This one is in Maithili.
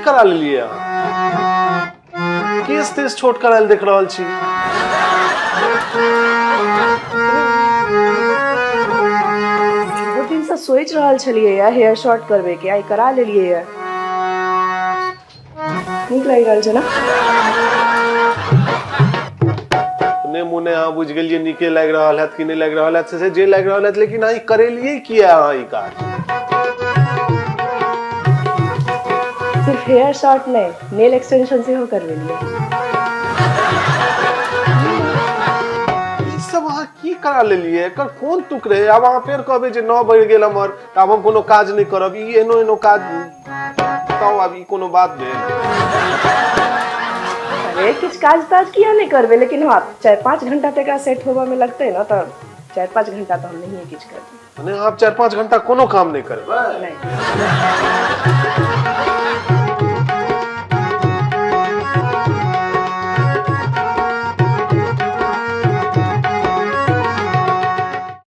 करा लेलियै अहाँ? केस तेस छोट करायल देख रहल छी। बहुत दिनसँ सोचि रहल छलियै या हेयर शॉर्ट करबैके, आइ करा लेलियै या। नीक लागि रहल छै ने? अपने मुने अहाँ बुझि गेलियै नीके लागि रहल हैत कि नहि लागि रहल हैत, से जे लागि रहल हैत, लेकिन अहाँ ई करेलियै किया अहाँ ई काज? सिर्फ हेयर शॉर्ट नहि, नेल एक्सटेंशन सेहो करबेलियै। ई सब अहाँ की करा लेलियै? एकर कोन तुक रहै? आब अहाँ फेर कहबै जे नौ बढ़ि गेल हमर तऽ आब हम कोनो काज नहि करब। ई एनो एनो काज बताउ, आब ई कोनो बात भेल? अरे, किछु काज ताज किया नहि करबै, लेकिन हँ, 4-5 घंटा तऽ एकरा सेट होबऽ मे लगतै ने, तऽ 4-5 घंटा तऽ हम नहिए किछु करबै। मने आब 4-5 घंटा कोनो काम नहि करबै? नहि।